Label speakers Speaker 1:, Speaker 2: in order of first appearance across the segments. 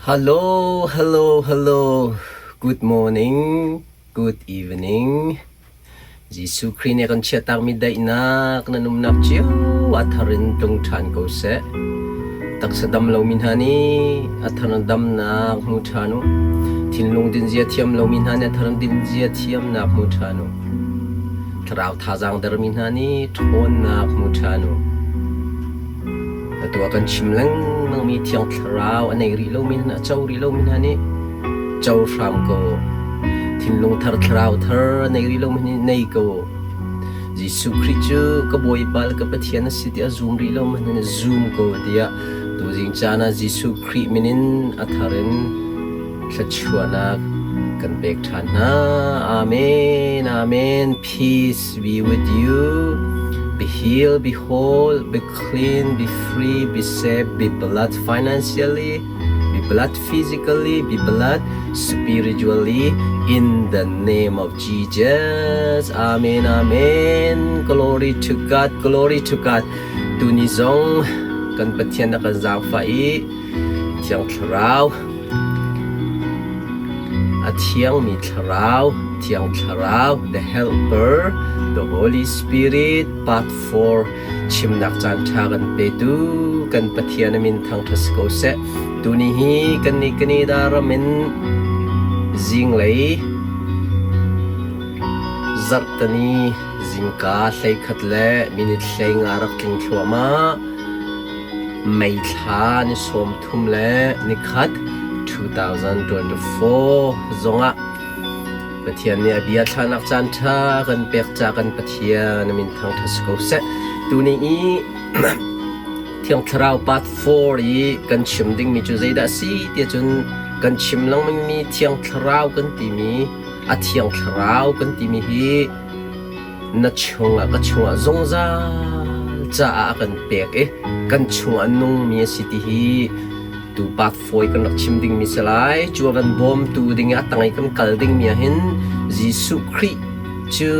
Speaker 1: Hello, hello, hello. Good morning, good evening. Jesuh Khrih nih a kan chiahtakmi daihnak nan umnak cio a thar in tlung ṭhan ko seh. Taksa dam lomi hna nih a thar in damnak hmu ṭhan u. Thinlung dinzia thiam lomi hna nih a thar in dinzia thiamnak hmu ṭhan u. Thlarau thazaang dermi hna nih ṭhawnnak hmu ṭhan u. Atu ah kan chim lengmangmi Thiang Thlarau a nei rih lomi hna, a co rih lomi hna nih co hram ko. Thinlung thar, thlarau thar a nei rih lomi nih nei ko. Jesuh Khrih cu ka Bawipa le ka Pathian a si tiah zum rih lomi hna nih zum ko tiah tuzing caan ah Jesuh Khrih min in a thar in thluachuahnak kan pek ṭhan hna. Amen. Amen. Peace be with you. Be healed, be whole, be clean, be free, be safe, be blessed financially, be blessed physically, be blessed spiritually in the name of Jesus. Amen. Amen. Glory to God. Glory to God. Tuni zong kan Pathian na kan zaangfah i Thiang Thlarau A thiangmi Thlarau, Thiang Thlarau, the Helper, the Holy Spirit, part 4 chimnak caanṭha kan petu kan Pathian a min thangṭhat si ko seh. Tuni hi kannih Canada ram in zinglei zarhteni zingka 11 le minute 15 rak tling thluahmah. May thla ni 31 2024 zongah Pathian nih a bia thlahnak caan ṭha kan pek ca kan Pathian a min thangṭhat si ko seh. Tuni i Thiang Thlarau part 4 i kan chim dingmi cu zeidah a si tiah cun kan chim lengmangmi Thiang Thlarau kan timi a Thiang Thlarau kan timi hi na chungah ka chungah zungzal caah a kan pek i kan chungah a nungmi a si ti hi tu part fawi kan rak chim dingmi si lai. Cu a van bawmtu ding i a tang i kan kal dingmi ah hin Jesuh Khrih cu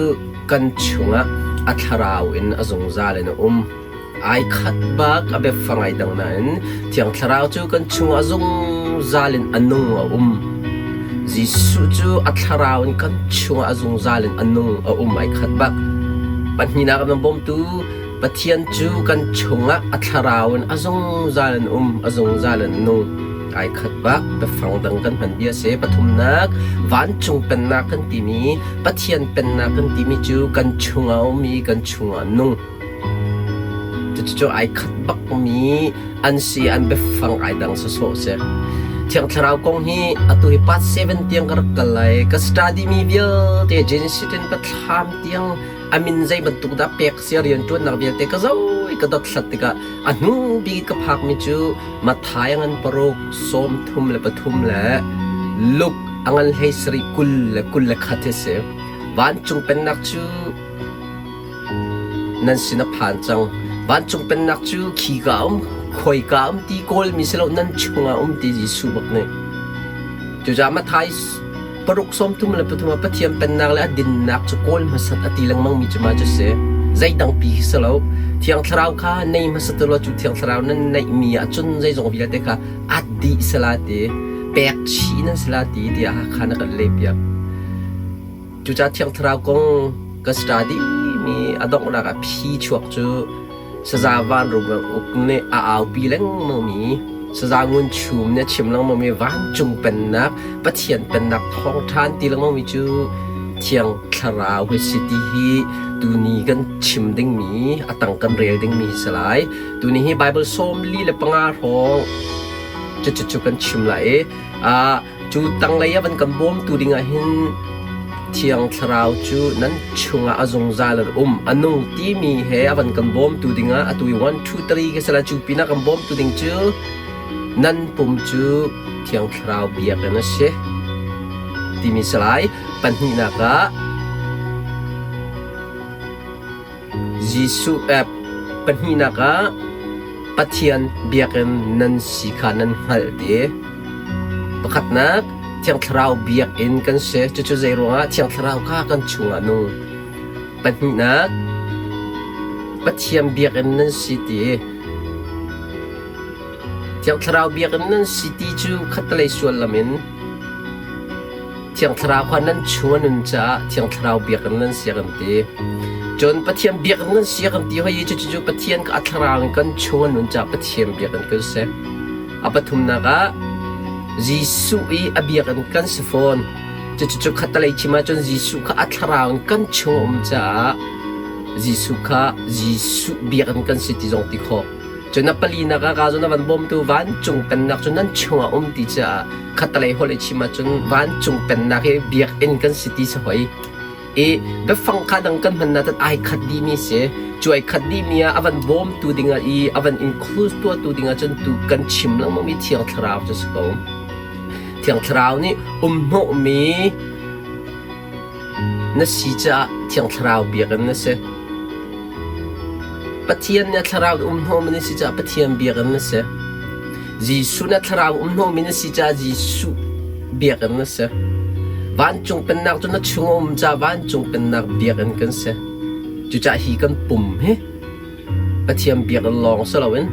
Speaker 1: kan chungah a thlarau in a zungzal in a um. Ai khat bak a biafang ai dang nain Thiang Thlarau cu kan chungah zungzal in a nung a um. Jesuh cu a thlarau in kan chungah a zungzal in a nung a um ai khat bak. Pahnihnak a bawmtu Pathian cu kan chungah a thlarau in a zungzal in um, a zungzal in nung. Ai khat bak biafang dang kan hman bia si. Pathumnak vancung pennak kan timi Pathian pennak kan timi cu kan chungah a um i kan chungah a nung. Cucu ai khat bakmi an si an biafang ai dang sawsawh si. Thiang Thlarau kong hi atu hi part 7 tiang ka rak kal lai. Ka study mi vialte Genesis in Pathlam tiang a min zei bantuk dah pek si rianṭuannak vialte ka zoh i ka dothlat tikah a hnu bik ka phakmi cu Matthai a ngan paruk 33 le Luke a ngan 17 kul le 21 hi si. Vancung pennak cu Nan sin a phan cang. Vancung pennak cu khika um, khoika um ti kawlmi si lo nan chungah um ti Jesuh bak nih. Cucaah Matthai paruk 33 ah Pathian pennak le a dinnak cu kawl hmasat a ti lengmangmi cu mah cu si. Zeidang pi khi si lo. Thiang Thlarau kha nei hmasat u law cu Thiang Thlarau nan neihmi ahcun zeizong vialte kha at dih sala ti, pek chih nan sala ti tiah kha na kan lehpiak. Cucaah Thiang Thlarau kong ka study mi a donghnak ah phi chuak cu saza vanrum uk nih a aupi lengmangmi saza ngun chum nih a chim lengmangmi vancung pennak Pathian pennak thawngṭha an ti lengmangmi cu Thiang Thlarau hi si ti hi tuni kan chim dingmi a tang kan rel dingmi hi si lai. Tuni hi Bible 45 hrawng cucu kan chim lai i Cu tanglei a van kan bawmtu dingah hin Thiang Thlarau cu nan chungah a zungzal in um a nung timi he a van kan bawmtu dingah atu i 1 2 3 ka sila cu pinah kan bawmtu ding cu nan pum cu Thiang Thlarau biakinn a si timi si lai. Pahnihnak ah Jesuh pahnihnak ah Pathian biakinn nan si kha nan hngalh ti. Pakhatnak, Thiang Thlarau biakinn kan si. Cucu zeiruangah Thiang Thlarau kha kan chungah nung. Pahnihnak, Pathian biakinn nan si ti. Thiang Thlarau biakinn nan si ti cu khattelei suallam in Thiang Thlarau kha nan chung a nun caah Thiang Thlarau biakinn nan si a kan ti. Cun Pathian biakinn nan si a kan ti hoi i cucu Pathian kha a Thlarau in kan chung a nun caah Pathian biakinn kan si. A pathumnak ah Jesuh i a biakinn kan si fawn. Cucu khattelei chim ahcun Jesuh kha a Thlarau in kan chung a um caah Jesuh kha Jesuh biakinn kan si ti zong ti khawh. Cun a palinak ah ka zawn a van bawmtu vancung pennak cu nan chungah um ti caah khattelei holh i chim ahcun vancung pennak hi biakinn kan si ti si hoi. I biafang kha dang kan hman nain ai khat dihmi si. Cu ai khat dihmi ah a van bawmtu dingah i a van include tuahtu dingah cun tu kan chim lengmangmi Thiang Thlarau cu si ko. Thiang Thlarau nih um hnawhmi Na si caah Thiang Thlarau biakinn na si. Pathian nih a Thlarau um hnawhmi na si caah Pathian biakinn na si. Jesuh nih a Thlarau um hnawhmi na si caah Jesuh biakinn na si. Vancung pennak cu na chung a um caah vancung pennak biakinn kan si. Cucaah hi kan pum hi Pathian biakinn lawng si loin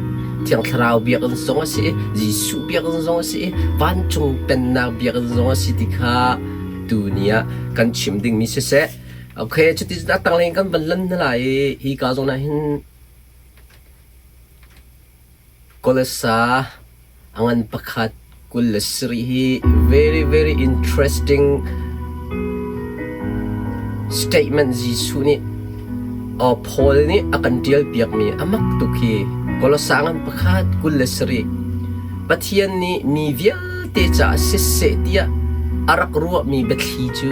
Speaker 1: Thiang Thlarau biakinn zong a si i Jesuh biakinn zong a si i vancung pennak biakinn zong a si ti kha tuni ah kan chim dingmi siseh. Okay, cuti cun a tanglei in kan van lan hna lai i hi ka zawn ah hin Kolasa a ngan pakhat 27 hi very very interesting statement Jesuh nih Paul nih a kan ṭial piakmi a mak tuk hi Kolosa ngan pakhat 27 Pathian nih mi vialte caah siseh tiah a rak ruahmi biathli cu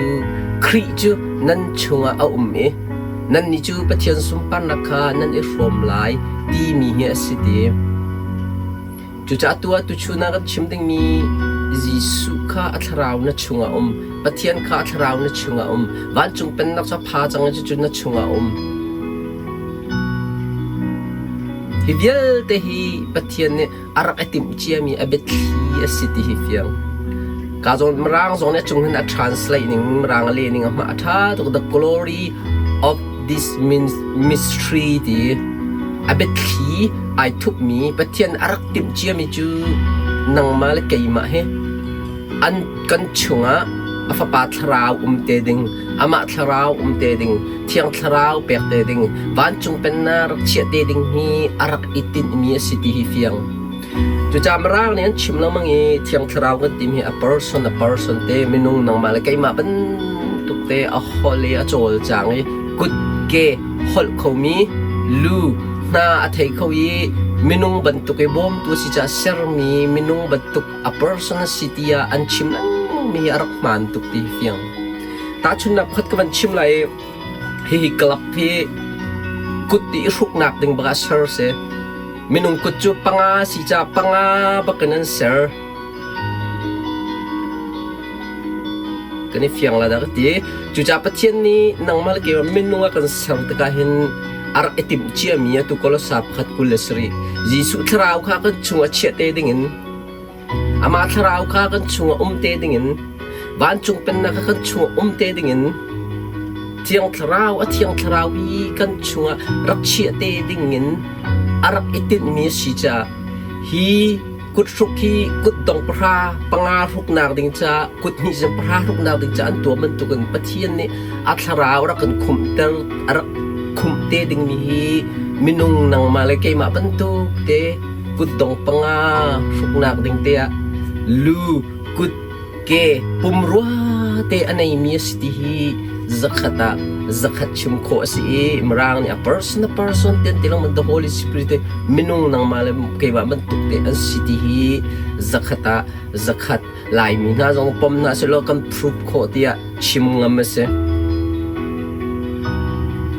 Speaker 1: Khrih cu nan chungah a um i nannih cu Pathian sunparnak kha nan i hrawm lai timi hi a si ti. Cucaah tu ah tuchun ah kan chim dingmi Jesuh kha a thlarau na chungah um, Pathian kha a thlarau na chungah um, vancung pennak cu a pha cang i cucu na chungah um. Hi vialte hi Pathian nih a rak i timh ciami a biathli a si ti hi fiang. Ka zawn Mirang zong nih a cung hin a translate ning Mirang a leh ning a hma a ṭha tuk the glory of this mystery ti a biathli ai thupmi Pathian a rak timh ciami cu nangmah le keimah hi an kan chungah a fapa thlarau um te ding amah thlarau um te ding thiang thlarau pek te ding vancung pennak rak chiah te ding hi a rak i tinhmi a si ti hi fiang Cucaah Mirang nih an chim lengmang i Thiang Thlarau kan timi hi a person a person te minung nangmah le keimah bantuk te a holh i a cawlcang i kut ke holh khomi lu hna a thei kho i minung bantuk i bawmtu a si caah sermi minung bantuk a person a si tiah an chim lengmangmi hi a rak hmaan tuk ti hi fiang. Tahchunhnak pakhat ka van chim lai i hihi club hi kut i hruknak ding bak ah ser si. Minung kut cu panga si caah panga bak in an ser. Kan i fiang la dah ka ti. Cucaah Pathian nih nangmah le keimah minung a kan ser tikah hin a rak i timh ciami atu Kolosa pakhat 27 Jesuh thlarau kha kan chungah chiah te dingin Amah thlarau kha kan chungah um te dingin vancung pennak kha kan chungah um te dingin Thiang Thlarau a Thiang Thlarau hi kan chungah rak chiah te dingin a rak i tinhmi a si caah hi kuthruk hi kutdong pahra panga hruknak ding caah kut hnih zong pahra hruknak ding caah an tuah bantukin Pathian nih a thlarau rak kan khumhter a rak khumh te dingmi hi minung nangmah le keimah bantuk te kutdong panga hruknak ding te ah lu kut ke pumrua te a neimi a si ti hi zakhat ah zakhat chim khawh a si i mirang nih a person a person ten ti lengmang the holy spirit minung nangmah le keimah bantuk te an si ti hi zakhat ah zakhat laimi hna zong pom hna selaw kan prove khawh tiah chim ngam a si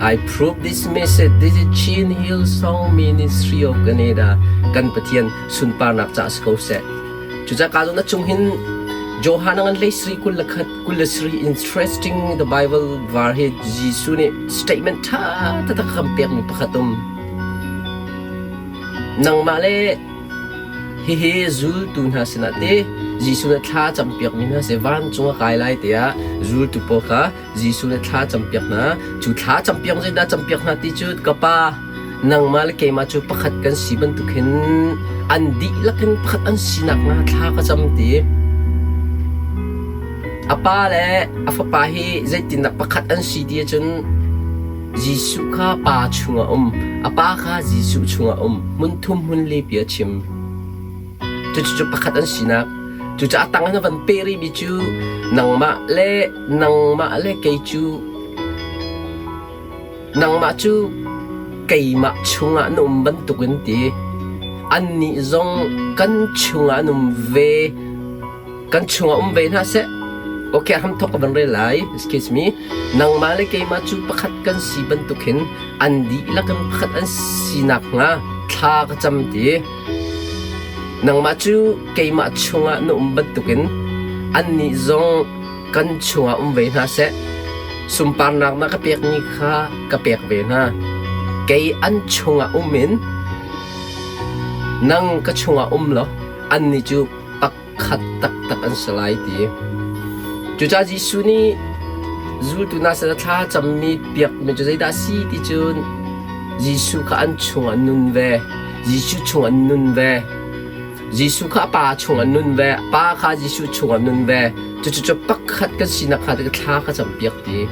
Speaker 1: I prove this message. This is Chin Hill Song Ministry of Canada. Kan Pathian sunparnak ca si ko seh. Cucaah ka na chung hin Johan ngan lei sri kul le khat kul le sri interesting the Bible var hi Jesuh nih statement tha taktak kan pekmi pakhat um. Nangmah le Hihi zultu hna sinah teh Jesuh nih thla a campiakmi hna si vancung a kai lai tiah zultu pawl kha Jesuh nih thla a campiak hna. Cu thla campiak zeidah campiak hna ti cu ka Pa. Nangmah le keimah cu pakhat kan si bantuk hin an dihlak in pakhat an sinak hnga thla ka cam ti. A pa le a fapa hi zeitindah pakhat an si ti ahcun Jesuh kha Pa chungah um, a Pa kha Jesuh chungah um, hmun thum hmun li pi a chim. Cucu pakhat an sinak. Cucaah tang in a van peh rihmi cu nangmah le nangmah le kei cu nangmah cu keimah chungah na um bantukin ti annih zong kan chungah an um ve kan chungah um ve hna seh. Okay, ham thok ka van rel lai. Excuse me. Nangmah le keimah cu pakhat kan si bantuk hin an dihlak in pakhat an sinak hnga thla ka cam ti. Nangmah cu keimah chungah na um bantukin annih zong kan chungah um ve hna seh. Sunparnak na ka pekmi kha ka pek ve hna. Kei an chungah um in nang ka chungah um law annih cu pakhat taktak an si lai ti. Cucaah Jesuh nih zultu hna sinah thla cammi piakmi cu zeidah a si ti cun Jesuh kha an chungah nun ve. Jesuh chungah nun ve. Jesuh kha a Pa chungah nun ve. Pa kha Jesuh chungah nun ve. Cucu cu pakhat kan sinak kha thla ka campiak ti.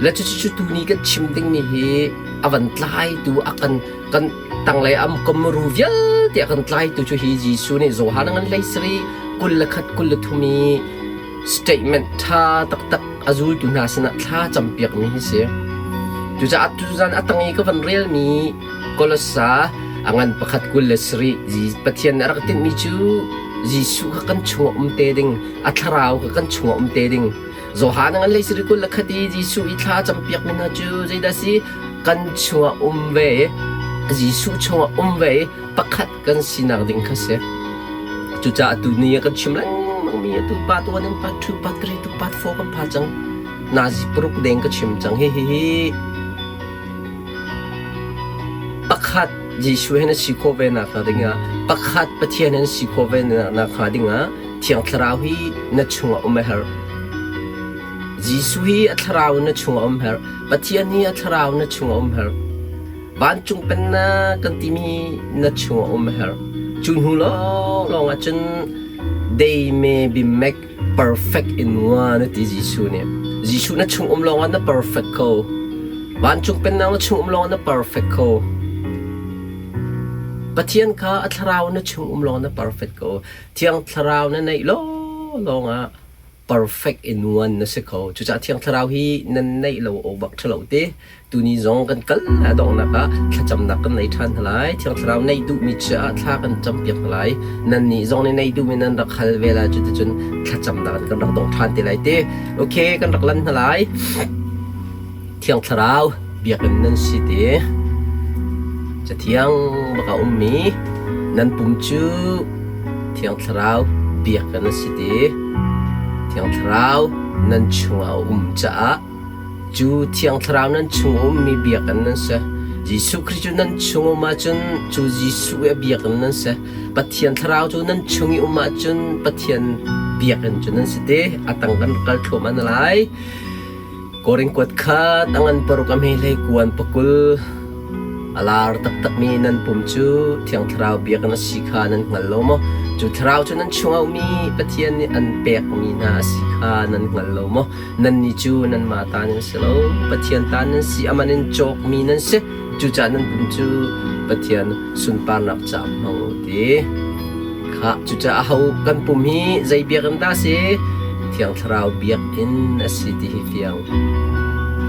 Speaker 1: Le cucu tuni kan chim dingmi hi a van tlaitu a kan kan tanglei am kamru vialte a kan tlaitu cu hi Jesuh nih Johan ngan hlei sari 21 23 i statement ṭha taktak a zultu hna sinah thla campiakmi hi si. Cucaah tuzan a tang i ka van relmi Kolossa a ngan pakhat 27 Pathian nih a rak tinhmi cu Jesuh kha kan chungah um te ding, a thlarau kha kan chungah um te ding. Johan a ngan hlei sari 21 i Jesuh i thla campiakmi hna cu zeidah si? Kan chungah um ve i Jesuh chungah um ve i pakhat kan sinak ding kha si. Cucaah tu ni ah kan chim lengmangmi atu part 1 in part 2, part 3 to part 4 kan pha cang. Nazi paruk deng ka chim cang. Hi hi hi pakhat Jesuh he na si khawh ve nak hnga dingah pakhat Pathian he na si khawh ve nak hnga dingah Thiang Thlarau hi na chungah um a herh. Jesuh hi a thlarau na chungah um herh. Pathian hi a thlarau na chungah um herh. Vancung pennak kan timi na chungah um a herh. Cu hnu lawnglawng ah cun they may be make perfect in one a ti Jesuh nih. Jesuh na chung um lawngah na perfect ko. Vancung pennak na chung um lawngah na perfect ko. Pathian kha a thlarau na chung um lawng na perfect ko. Thiang thlarau na neih law lawngah perfect in one na si kho. Cucaah Thiang Thlarau hi nan neih lo awk bak ṭhalo te. Tuni zong kan kal a donghnak ah thlacamnak kan nei ṭhan hna lai. Thiang Thlarau neih duhmi caah thla kan campiak hna lai. Nannih zong nih neih duhmi nan rak hal ve lai. Cuticun thlacamnak in kan rak dong ṭhan te lai te. Okay, kan rak lan hna lai. Thiang Thlarau biakinn nan si te. Cathiang bak a ummi nan pum cu Thiang Thlarau biakinn a si ti. Thiang Thlarau nan chungah a um caah cu Thiang Thlarau nan chung a ummi biakinn nan si. Jesuh Khrih cu nan chung um ahcun cu Jesuh i a biakinn nan si. Pathian Thlarau cu nan chung i um ahcun Pathian biakinn cu nan si ti. A tang kan kal thluahmah na lai. Korin kuat khat a ngan paruk a hme hlei kuan pakul a lar taktakmi nan pum cu Thiang Thlarau biakinn a si kha nan hngal lo maw? Cu Thlarau cu nan chungah ummi Pathian nih an pekmi hna a si kha nan hngal lo maw? Nannih cu nanmah ta nan si lo, Pathian ta nan si, a man in cawkmi nan si. Cucaah nan pum cu Pathian sunparnak caah hmang u ti. Khah, cucaah aho kan pum hi zei biakinn dah a si? Thiang Thlarau biakinn a si ti hi fiang.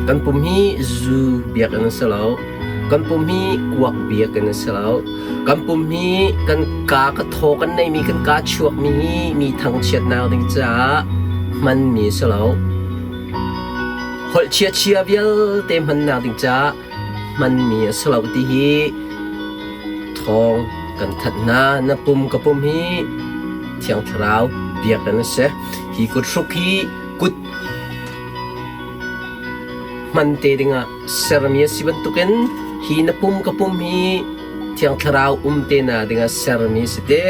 Speaker 1: Kan pum hi zu biakinn a si lo. Kan pum hi kuak biakinn a si lo. Kan pum hi kan kaa ka thaw kan neihmi kan kaa chuakmi hi mi thangchiatnak ding caah hmanmi a si lo. Holh chia-chia vialte hmannak ding caah hmanmi a si lo ti hi thawng kan thanh hna. Na pum ka pum hi Thiang Thlarau biakinn a si. Hi kut hruk hi kut hman te dingah sermi a si bantukin hi na pum ka pum hi Thiang Thlarau um te na dingah sermi a si te.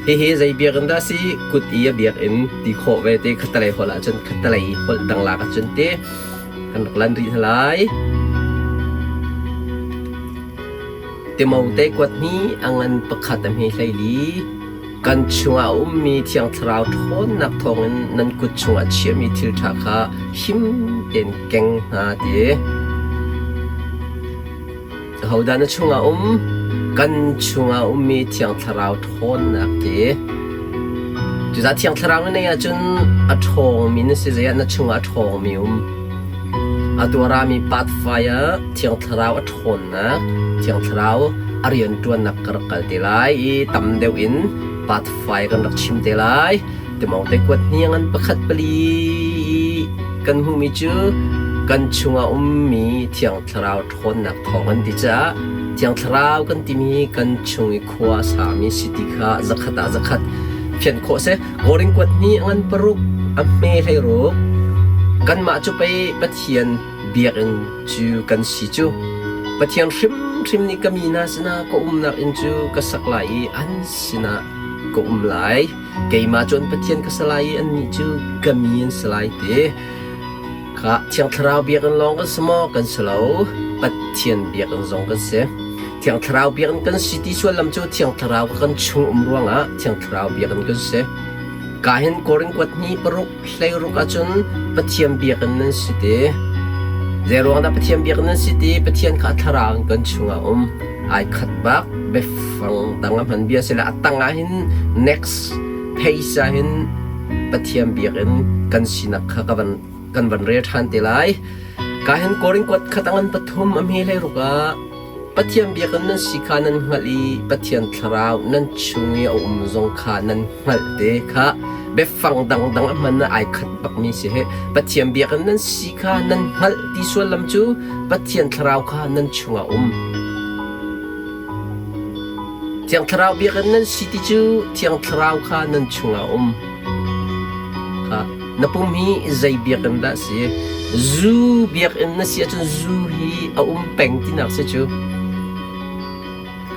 Speaker 1: Hihi zei biakinn dah si? Kut i a biakinn ti khawh ve te khatalei holh ahcun khatalei holh dang lak ahcun te kan rak lan rih hna lai. Timote kuat hnih a ngan pakhat a hme 14. Kan chungah a ummi Thiang Thlarau ṭhawnnak thawngin nan kut chungah chiahmi thil ṭha kha him tein keng hna ti. Ahodah na chungah um? Kan chungah ummi Thiang Thlarau ṭhawnnak ti. Cucaah Thiang Thlarau na neih ahcun a ṭhawngmi na si zei ah na chungah a ṭhawngmi um. Atu a rami pathway ah Thiang Thlarau a ṭhawnnak, Thiang Thlarau a rianṭuannak ka rak kal te lai i tam deuh in pathway kan rak chim te lai. Timote kuat hniang an pakhat pali kan hmuhmi cu kan chungah ummi Thiang Thlarau ṭhawnnak thawng an ti caah Thiang Thlarau kan timi kan chung i khua a sami si ti kha zakhat ah zakhat fianh khawh si. Korin kuat hnih ngan paruk a hme hlei ruk. Kanmah cu pei Pathian biakinn cu kan si cu. Pathian hrimhrim nih ka mi hna sinah ka umnak inn cu ka sak lai i an sinah ka um lai. Keimah cu an Pathian ka si lai i annih cu ka mi an si lai ti. Kha Thiang Thlarau biakinn lawng kan si maw? Kan si lo. Pathian biakinn zong kan si. Thiang Thlarau biakinn kan si ti sullam cu Thiang Thlarau kan chung um ruangah Thiang Thlarau biakinn kan si. Ka hin Korin kuat hnih paruk hleiruk ahcun Pathian biakinn nan si ti. Zei ruang dah Pathian biakinn nan si ti? Pathian kha thlarau in kan chungah um. Ai khat bak biafang dang a hman bia si le a tang ah hin next page ah hin Pathian biakinn kan sinak kha ka van kan van rel ṭhan te lai. Ka hin Korin kuat khat a ngan pathum a hme hlei ruk ah Pathian biakinn nan si kha nan hngalh i Pathian thlarau nan chung i a um zong kha nan hngalh te kha biafang dangdang a hman ah ai khat bakmi si hi. Pathian biakinn nan si kha nan hngalh ti sullam cu Pathian thlarau kha nan chungah um. Thiang Thlarau biakinn nan si ti cu Thiang Thlarau kha nan chungah um. Kha na pum hi zei biakinn dah si? Zu biakinn na si ahcun zu hi a um peng tinak si cu.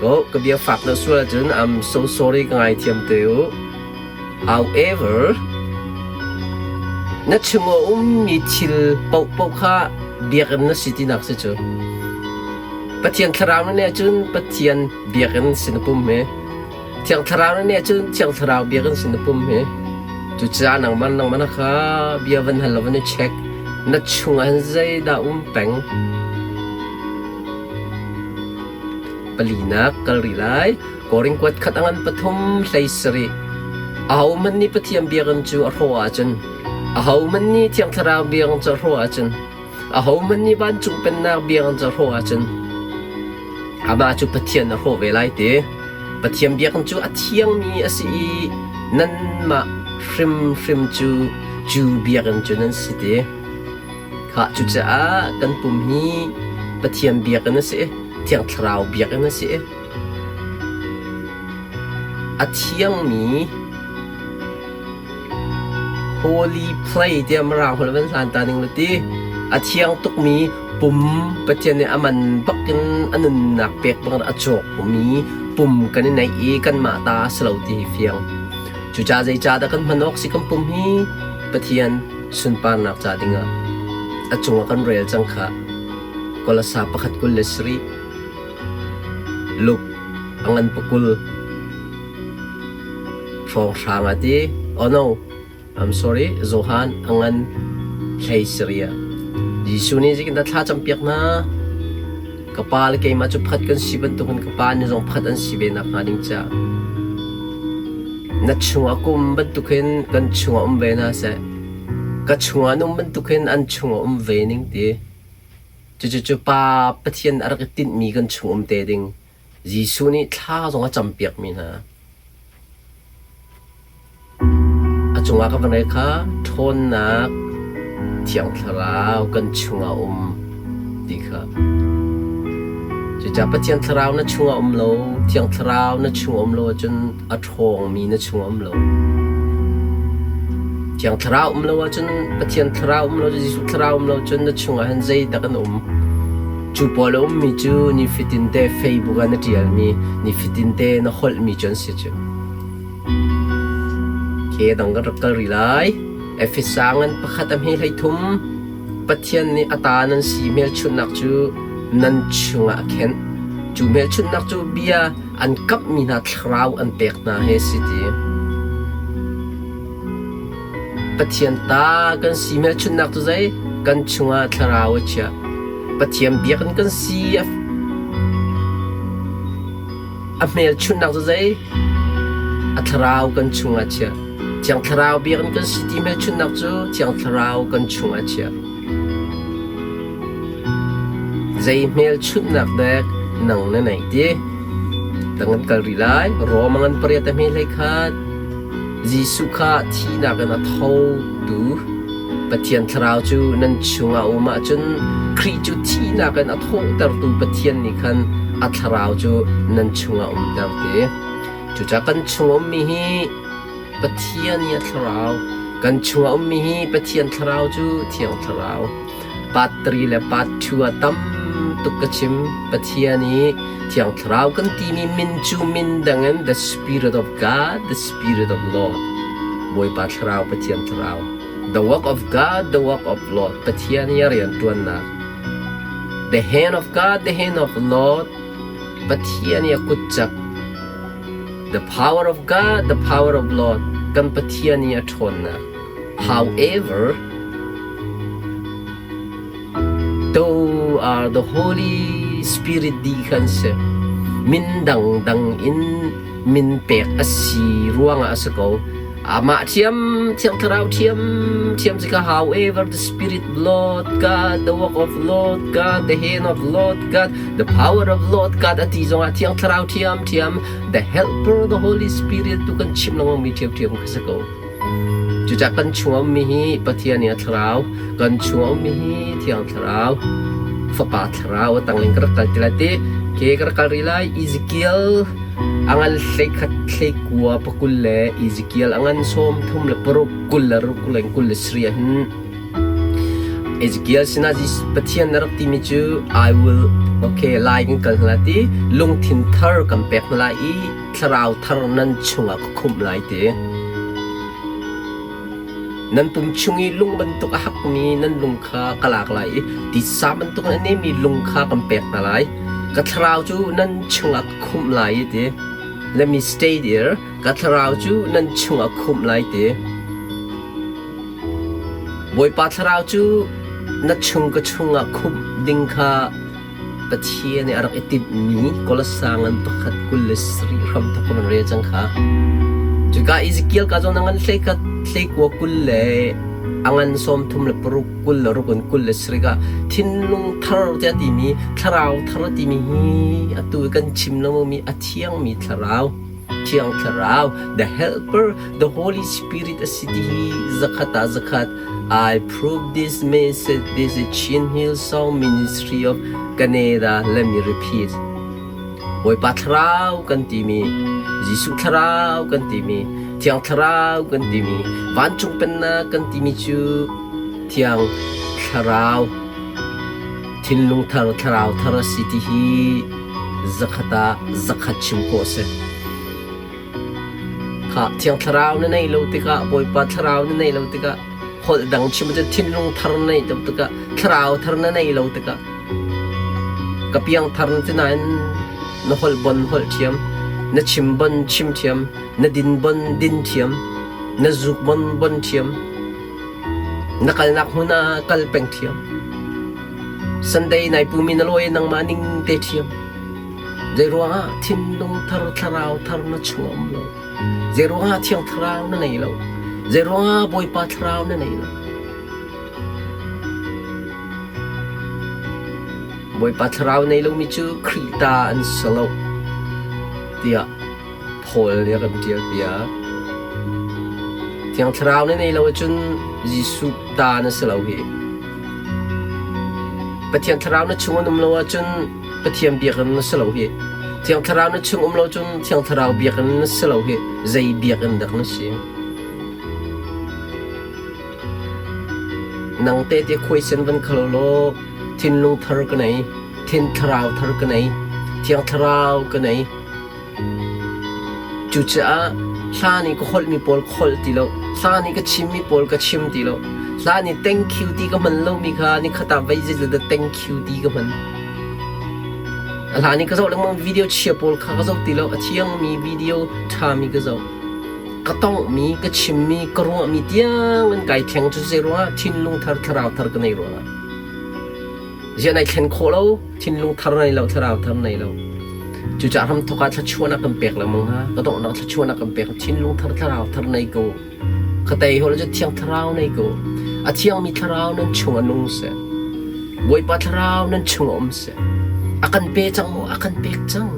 Speaker 1: Ko ka bia fak deuh sual ahcun I'm so sorry ka ngaithiam te u. However, na chung a ummi thil paohpaoh kha biakinn na si tinak si cu. Pathian Thlarau na nih ahcun Pathian biakinn sin na pum hi. Thiang Thlarau na nih ahcun Thiang Thlarau biakinn sin na pum hi. Cucaah nangmah nangmah kha bia van hal law van i check. Na chungah hin zeidah um peng? Palinak kal rih lai. Korin kuat khat a ngan pathum hlei sarih. Ahohmanh nih Pathian biakinn cu a hrawh ahcun, ahohmanh nih Thiang Thlarau biakinn cu a hrawh ahcun, Ahohmanh nih vancung pennak bia an hrawh ahcun amah cu Pathian a hrawh ve lai ti. Pathian biakinn cu a thiangmi a si i nanmah hrimhrim cu cu biakinn cu nan si ti. Khah cucaah kan pum hi Pathian biakinn a si i Thiang Thlarau biakinn a si i a thiangmi Holy play tiah Mirang holh van hlan ta ning la ti. A thiang tukmi pum Pathian nih a man bakin a nunnak pek bangin a cawkmi pum kan i neih i kanmah ta a si lo ti hi fiang. Cucaah zeicahdah kan hman awk si kan pum hi Pathian sunparnak ca dingah a cungah kan rel cang kha. Kolasa pakhat 27 Luke a ngan pakul Hrawnghrang a ti. Oh no, I'm sorry, Johan a ngan hlei Syria. Jesuh nih zeitindah thla campiak hna? Ka pa le keimah cu pakhat kan si bantukin ka pa nih zong pakhat an si ve nakhnga ding caah. Na chungah ka um bantukin kan chungah um ve hna seh. Ka chungah an um bantukin an chungah um ve ning ti. Cucu Pa Pathian a rak i tinhmi kan chung um te ding. Jesuh nih thla zong a campiakmi hna. A cungah ka van rel kha ṭhawnnak Thiang Thlarau kan chungah um ti kha. Cucaah Pathian Thlarau na chungah um lo, Thiang Thlarau na chungah um lo ahcun a ṭhawngmi na chungah um lo. Thiang Thlarau um lo ahcun Pathian Thlarau um lo, Jesuh Thlarau um lo cun na chungah hin zeidah kan um? Cu pawl a ummi cu nifatinte Facebook ah na ṭialmi, nifatinte na holhmi cu an si cu. Ke dang kan rak kal rih lai. Efesa ngan pakhat a hme hlei thum. Pathian nih a ta nan si hmelchunhnak cu nan chungah a khenh. Cu hmelchunhnak cu bia an kamhmi hna thlarau an pek hna he si ti. Pathian ta kan si hmelchunhnak cu zei? Kan chungah thlarau a chiah. Pathian biakinn kan si a hmelchunhnak cu zei? A thlarau kan chungah chiah. Thiang Thlarau biakinn kan si ti hmelchunhnak cu Thiang Thlarau kan chungah chiah. Zei hmelchunhnak dek nang na neih ti? Tang an kal rih lai. Rom ngan pariat a hme hlei khat. Jesuh kha thihnak in a thotu Pathian Thlarau cu nan chungah a um ahcun Khrih cu thihnak in a thawhtertu Pathian nih khan a Thlarau cu nan chungah umter ti. Cucaah kan chung a ummi hi Pathian i a Thlarau, kan chung a ummi hi Pathian Thlarau cu Thiang Thlarau. Part 3 le part 2 ah tam tuk ka chim. Pathian i Thiang Thlarau kan timi min cu min dang in the Spirit of God, the Spirit of Lord. Bawipa Thlarau, Pathian Thlarau. The work of God, the work of Lord. Pathian i a rianṭuannak. The hand of God, the hand of Lord. Pathian i a kutcak. The power of God, the power of Lord. Kan Pathian i a ṭhawnnak. However, though are the Holy Spirit di khan si. Min dangdang in min pek a si ruangah a si ko. Amah ṭhiam, Thiang Thlarau ṭhiam, ṭhiam si kha however the Spirit Lord God, the work of Lord God, the hand of Lord God, the power of Lord God a ti zongah Thiang Thlarau ṭhiam ṭhiam, the helper, the Holy Spirit tu kan chim lengmang mi ṭhiam ṭhiam kha si ko. Cucaah kan chung a ummi hi Pathian i a thlarau, kan chung a ummi hi Thiang Thlarau, Fapa Thlarau a tangling ka rak kal ti lai ti, ke ka rak kal rih lai Ezekiel A ngan hleikhat hleikua pakul le Ezekiel a ngan 36 26 le 27 ah hin Ezekiel sinah Pathian na rak timi cu I will okay lai kan kal hna ti lungthin thar kan pek hna lai i thlarau thar nan chungah ka khumh lai ti. Nan pum chung i lung bantuk a hakmi nan lung kha ka lak lai i titsa bantuk in a nemmi lung kha kan pek hna lai. Ka thlarau cu nan chungah ka khumh lai i ti. Let me stay there. Ka thlarau cu nan chungah khumh lai ti. Bawipa thlarau cu na chung ka chungah khumh ding kha Pathian nih a rak i timhmi Kolasa ngan pakhat 27 hramthawk kan rel cang kha. Cuka Ezekiel ka zawn a ngan hleikhat hleikua 20 le a ngan 36 26 in 27 ah thinlung thar tiah timi thlarau thar timi hi atu kan chim lengmangmi a thiangmi thlarau Thiang Thlarau, the Helper, the Holy Spirit a si ti hi zakhat ah zakhat I prove this message. This is Chin Hill Song Ministry of Canada. Let me repeat. Bawipa Thlarau kan timi, Jesuh Thlarau kan timi, Thiang Thlarau kan timi, Vancung Pennak kan timi cu Thiang Thlarau thinlung thar thlarau thar a si ti hi zakhat ah zakhat chim khawh a si. Kha Thiang Thlarau na neih lo tikah Bawipa Thlarau na neih lo tikah holh dang chim cu thinlung thar na neih lo tikah thlarau thar na neih lo tikah ka piang thar na ti nain na holh bon holh thiam na chim bon chim thiam na din bon din thiam na zuk bon bon thiam Na kalnak hmun ah kal peng ṭhiam. Sunday nai pumi na lawi nangmah ning te ṭhiam. Zeiruangah thinlung thar thlarau thar na chung a um lo. Zeiruangah thiang thlarau na nei lo. Zeiruangah Bawipa thlarau na nei lo. Bawipa thlarau nei lomi cu Khrih ta an si lo tiah Paul nih a kan ṭialpiak. Thiang Thlarau na nei lo ahcun Jesuh ta na si lo hi. Pathian Thlarau na chung an um lo ahcun Pathian biakinn na si lo hi. Thiang Thlarau na chung um lo cun Thiang Thlarau biakinn na si lo hi. Zei biakinn dak na si? Nang te te khuaisen van khalo law thinlung thar ka nei, thin thlarau thar ka nei, Thiang Thlarau ka nei. Cucaah hlan i ka holhmi pawl ka holh ti lo, hlan i ka chimmi pawl ka chim ti lo, hlan i thank you ti ka hman lomi kha nikhat ah voi zeizat dah thank you ti ka hman. A hlan i ka zoh lengmang video chia pawl kha ka zoh ti lo. A thiangmi video ṭhami ka zoh. Ka tonghmi, ka chimmi, ka ruahmi tiang in kai thleng cu zei ruangah thinlung thar, thlarau thar ka nei ruangah. Ziah nai thlen khawh lo, thinlung thar nei lo, thlarau thar nei lo. Cucaah hramthawk ah thluachuahnak kan pek lengmang hna. Ka donghnak thluachuahnak kan pek. Thinlung thar, thlarau thar nei ko. Ka tei hol cu Thiang Thlarau nei ko. A thiangmi Thlarau nan chung ah nung seh. Bawipa Thlarau nan chung ah um seh. A kan pe cang maw? A kan pek cang.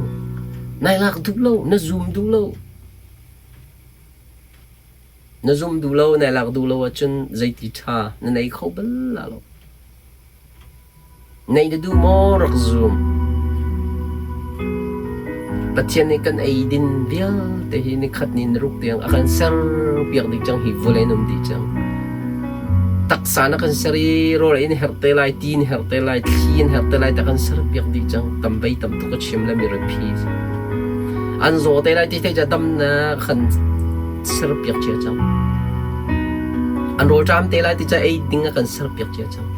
Speaker 1: Nai lak duh lo, na zum duh lo. Na zum duh lo, nai lak duh lo ahcun zeiti ṭha na nei kho bal la lo. Neih na duh maw? Rak zum. Pathian nih kan eidin vialte hi nikhat ni naruk tiang a kan serpiak dih cang hi vawlei in um dih cang. Taksa na kan ser i rawl in herh te lai, ti in herh te lai, thli in herh te lai ta kan serpiak dih cang. Tam vei tam tuk a chim le mi rapi. An zaw te lai ti thei ca dam na kan serpiak cia cang. An rawlṭam te lai ti ca ei ding a kan serpiak cia cang.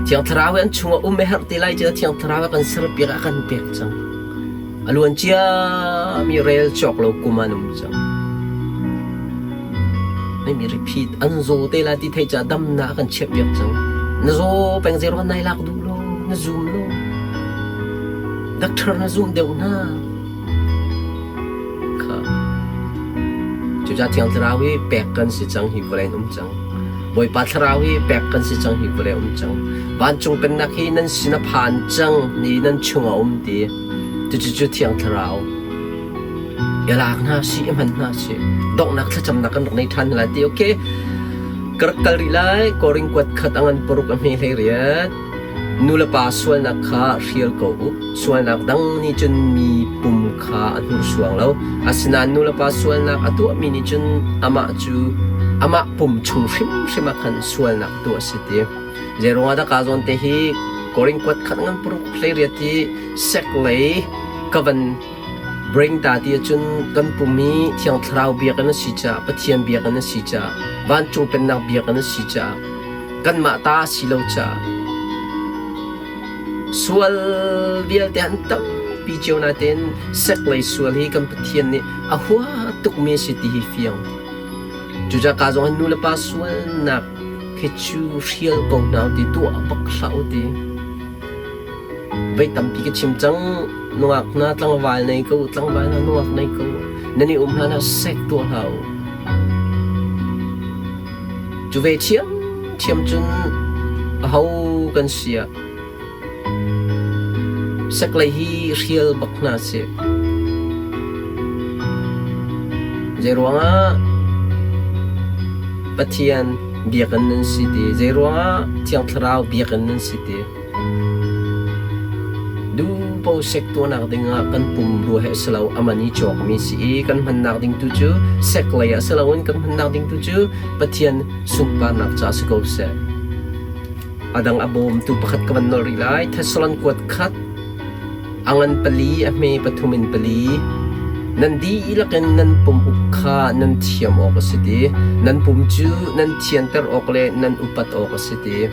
Speaker 1: Thiang Thlarau hi an chungah um a herh ti lai cu Thiang Thlarau a kan serpiak a kan pek cang. A luan ciami rel cawk lo kum an um cang. Mi repeat an zaw te lai ti thei ca damnak a kan chiahpiak cang. Na zaw peng zei ruang nai lak duh lo, na zum lo. Doctor na zum deuh hna. Kha. Cucaah Thiang Thlarau hi pek kan si cang hi vawlei in um cang. Bawipa Thlarau hi pek kan si cang hi vawlei um cang. Vancung pennak hi nan sin a phan cang ni nan chung a um ti. Cucu Thiang Thlarau. I lak hna si, i hman hna si. Donghnak thlacamnak kan rak nei ṭhan lai ti. Okay. Ka rak kal rih lai. Koring kuat khat a ngan paruk a hme hlei riat. Nulepa sualnak kha hrial ko u. Sualnak dang nih cun mi pum kha a hnursuang lo. Asinain nulepa sualnak a tuahmi nih cun amah cu amah pum chung hrimhrim ah khan sualnak tuah a si ti. Zeiruangah dah kaa zawn te hi Korin kuat khat ngan paruk hleiriat hi sek lei ka van bring ta ti ahcun kan pum hi Thiang Thlarau biakinn a si caah Pathian biakinn a si caah vancung pennak biakinn a si caah kanmah ta a si lo caah sual vialte an tampi cio natein seklei sual hi kan Pathian nih a hua tukmi a si ti hi fiang. Cucaah ka zong hin nu le pa sualnak khi cu hrial ko hna ti tuah bak hlah u ti. Voi tampi ka chim cang nungak hna tlangval nei ko tlangval hna nungak nei ko nan i um hlan ah sek tuah hlah u. Cu ve ṭhiamṭhiam cun aho kan si ah seklei hi hrial bak hna sih. Zeiruangah Pathian biakinn nan si ti, zeiruangah Thiang Thlarau biakinn nan si ti. Duhpaoh sek tuahnak dingah kan pumrua he a si lo, a man i cawkmi si i kan hmannak ding tu cu sek lei ah si loin kan hmannak ding tu cu Pathian sunparnak ca si ko seh. A dang a bawmtu pakhat ka van nawl rih lai. Thessalon kuat khat a ngan pali a hme pathum in pali nan dihlak in nan pum uk kha nan thiam awk a si ti. Nan pum cu nan thianter awk le nan upat awk a si ti.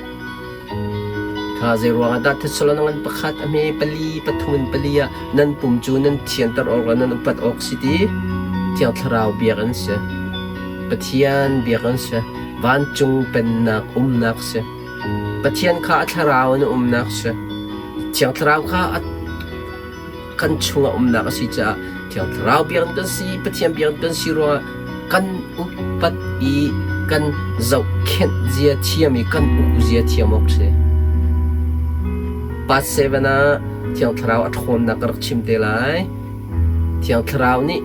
Speaker 1: Kha zeiruangah dah Thessalon ngan pakhat a hme pali pathum in pali ah nan pum cu nan thianter awk le nan upat awk si ti Thiang Thlarau biak an si. Pathian biak an si. Vancung pennak umnak si. Pathian kha a thlarau in a umnak si. Thiang Thlarau kha a kan chungah umnak a si caah Thiang Thlarau biakinn kan si, Pathian biakinn kan si ruangah kan upat i kan zohkhenh zia thiam i kan uk zia thiam awk si. Part 7 ah Thiang Thlarau a ṭhawnnak ka rak chim te lai. Thiang Thlarau nih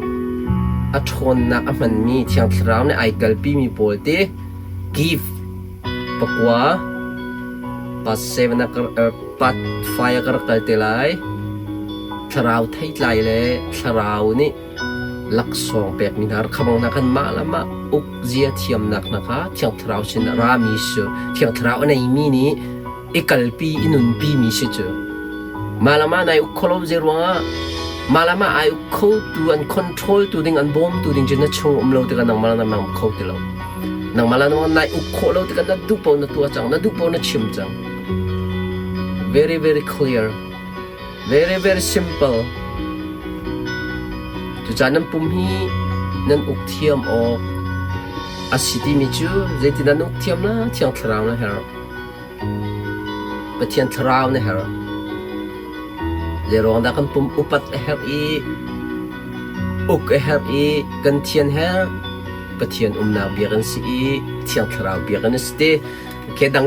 Speaker 1: a ṭhawnnak a hmanmi Thiang Thlarau nih ai kalpimi pawl te give pakua part 7 ah part 5 ah ka rak kal te lai. Thlarau theitlai le thlarau nih laksawng pekmi hna khamang hna khan mah le mah uk zia thiamnak hna kha Thiang Thlarau sin a rami si. Thiang Thlarau a neimi nih i kalpi i nunpi mi si cu. Mah le mah nai uk kho lo zei ruangah mah le mah ai uk kho tu an control tu ding an bawm tu ding cu na chung um lo tikah nangmah le nangmah um kho ti lo. Nangmah le nangmah nai uk khawh lo tikah na duh paoh na tuah cang, na duh paoh na chim cang. Very very clear. Very very simple. Cucaah nan pum hi nan uk thiam awk a si timi cu zeitin nan uk thiam la Thiang Thlarau na herh. Pathian Thlarau na herh. Zeiruang dah kan pum upat a herh i uk a herh i kan thian herh? Pathian umnak biakinn si i Thiang Thlarau biakinn a si ti. Okay, dang.